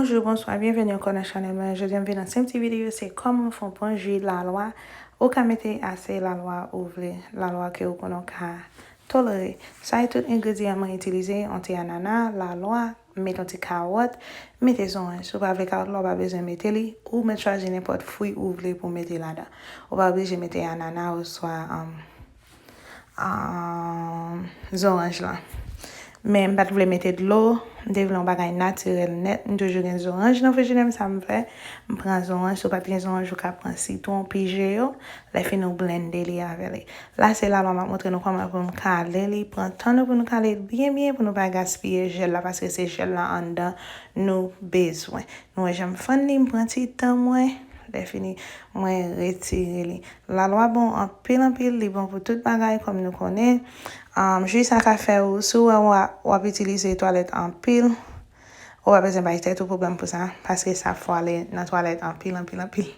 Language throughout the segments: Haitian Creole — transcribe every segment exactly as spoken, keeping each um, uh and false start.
Bonjou, bonswa, byenveni ankò nan chanèl mwen. Jodi a m vin nan senp ti videyo, se kòman fè yon bon ji lalwa. Ou ka mete ase lalwa ou vle, lalwa ke ou konnen w ka tolere. Sa e tout engredyan mwen itilize, yon ti anana, lalwa, m met yon ti kawòt, m mete zoranj. Si w pa vle kawòt la, ou pa bezwen mete li, ou mèt chwazi nenpòt fwi ou vle pou w mete ladan. Ou pa oblije mete anana oswa, um, um, zoranj lan. Men m pa t vle mete dlo, m te vle yon bagay natirèl nèt. M toujou gen zoranj nan frijidè m, sa m fè, m pran zoranj, si w pa t gen zoranj, ou ka pran sitwon, pije yo, lè fini w blende li avè li. La se lalwa m ap montre nou kòman pou m kale li, pran tan nou pou nou kale li byen byen pou nou pa gaspiye jèl la, paske se jèl la anndan nou bezwen. Nou wè jan m fann li, m pran ti tan mwen, lè fini mwen retire li. Lalwa bon anpil anpil, li bon pou tout bagay kòm nou konnen. Um, ji sa ka fè ou, si w wè w ap itilize twalèt anpil, ou pa bezwen bay tèt ou pwoblèm pou sa, paske sa fè w ale nan twalèt anpil anpil anpil.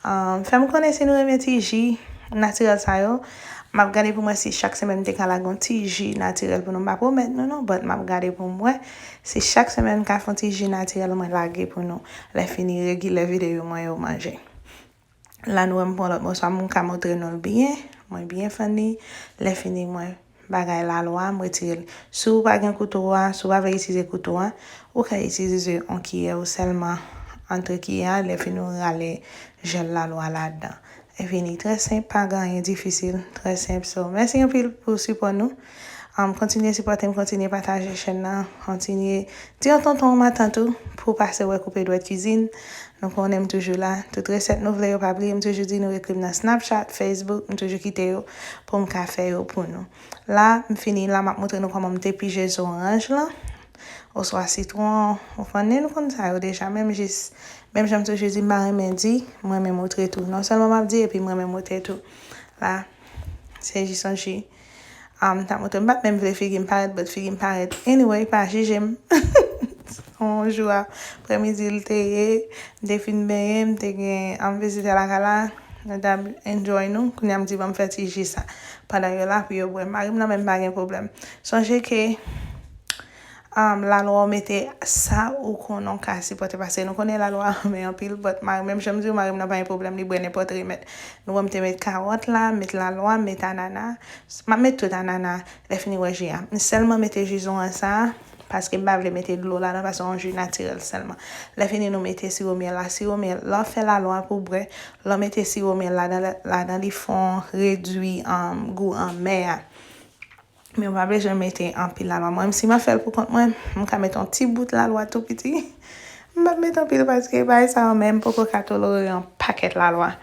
Um, fè m konnen si nou renmen ti ji natirèl sa yo. M ap gade pou mwen si chak semèn m te ka lage yon ti ji natirèl pou nou. M pa pwomèt nou non, but m ap gade pou m wè si chak semèn m ka fè yon ti ji natirèl mwen lage pou nou. Lè fini regilè videyo mwen yo manje. La nou wè m pran lòt mòso a, m ka montre nou l byen. Mwen byen fann li. Lè fini mwen bagay lalwa, m retire l. Si w pa gen kouto a, si w pa vle itilize kouto a, ou ka itilize yon kiyè ou sèlman antre kiyè a, lè fini w rale jèl lalwa ladan. Epi li trè senp, pa gen anyen difisil, trè senp. So, mèsi anpil pou sipò nou. Um, kontinye sipòte m, kontinye pataje chèn nan, kontinye di yon tonton, yon matant ou pou pase wè Koupe Dwèt Cuisine. Nou konnen m toujou la. Tout resèt nou vle yo, pa bliye m toujou di nou ekri m nan Snapchat, Facebook, m toujou kite yo pou m ka fè yo pou nou. La, m fini la, m ap montre nou kòman m te pije zoranj lan, oswa sitwon, ou konnen nou konn sa yo deja, menm jis, menm jan m toujou di, m pa renmen di, mwen menm montre tou. Non sèlman m ap di, epi mwen menm montre tou. La, se jis yon ji. Ah, m ta montre, m pa t menm vle figi m parèt, but figi m parèt. Anyway, pa jije m. Yon jou aprèmidi l te ye, m te fin benyen, m te gen, um, vizitè lakay la, nou t ap enjoy nou. Kounye a m di, "Ban m fè ti ji sa." Pandan yo la pou yo bwè. Mari m nan menm pa gen pwoblèm. Sonje ke, um, lalwa w mete sa ou konnen w ka sipòte, paske nou konnen lalwa renmen anpil, but mari, menm jan m di w, mari m nan pa gen pwoblèm, li bwè nenpòt remèd. Nou wè m te met kawòt la, met lalwa, met anana. M ap met tout anana, lè fini wè ji a. M sèlman mete ji zoranj sa a, paske m pa vle mete dlo ladan, paske se yon ji natirèl sèlman. Lè fini nou mete siwo myèl la, siwo myèl, lè w fè lalwa pou bwè, lè w mete siwo myèl ladan, ladan li fè w redui, um, gou anmè a. Men ou pa bezwen mete anpil lalwa. Mwen menm si m ap fè l pou kont mwen, m ka mete yon ti bout lalwa tou piti. M p ap mete anpil paske bagay sa yo menm poko ka tolere yon pakèt lalwa.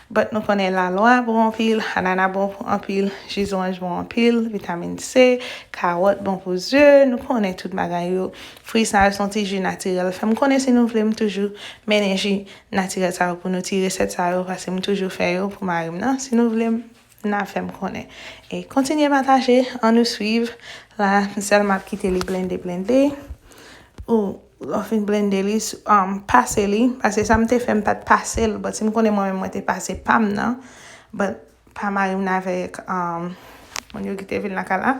But nou konnen lalwa bon anpil, anana bon anpil, ji zoranj bon anpil, vitamin C, kawòt bon pou zye, nou konnen tout bagay yo. Fwi sa yo se yon ti ji natirèl. Fè m konnen si nou vle m toujou mennen ji natirèl sa yo pou nou, ti resèt sa yo, paske m toujou fè yo pou mari m nan. Si nou vle m, n a fè m konnen. E kontinye pataje, ann nou swiv. La, m sèlman ap kite li blende, blende. Ou, lè w fin blende li, s-, um, pase li. Paske sa m te fè, m pa t pase l. But si m konnen mwen menm, mwen te pase pa m nan. But pa mari m nan avèk, um, moun yo ki te vin lakay la.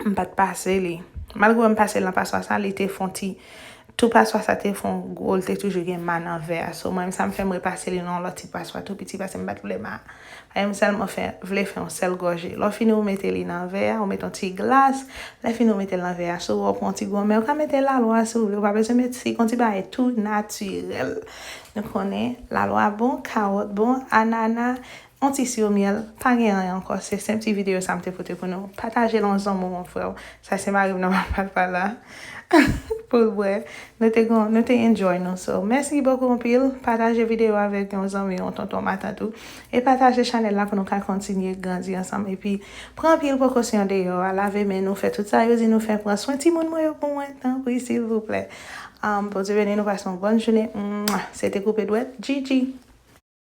M pa t pase li. Malgre m pase l nan paswa sa, li te fè yon ti, tou paswa sa te fè yon gwo, li te toujou gen ma nan vè a. So, mwen menm sa m fè, m repase li nan yon lòt ti paswa tou piti, paske m pa t vle ma. Paske m sèlman fè, vle fè yon sèl gòje. Lè w fini, ou mete li nan vè a, ou mete yon ti glas. Lè fini, ou mete l nan vè a. So, ou pran yon ti gwo, men ou ka mete lalwa si w vle. Ou pa bezwen mete sik, yon ti bagay tou natirèl. Nou konnen, lalwa bon, kawòt bon, anana, yon ti siwo myèl, pa gen anyen ankò. Se senp ti videyo sa m te pote pou nou. Pataje l yon zanmi w, yon frè w. Sa se mari m nan m ap pale la. Pou l bwè. Nou te gon, nou te enjoy nou. So, mèsi bokou anpil. Pataje videyo avèk yon zanmi, yon tonton, matant ou. E pataje chanèl la pou nou ka kontinye grandi ansanm. Epi, pran anpil prekosyon deyò a. Lave men nou, fè tout sa yo di nou fè. Pran swen timoun mwen yo pou mwen, tanpri, silvouplè. Um, Bondye beni nou, pase yon bòn jounen. Mwa. Se te Koupe Dwèt, Gigi.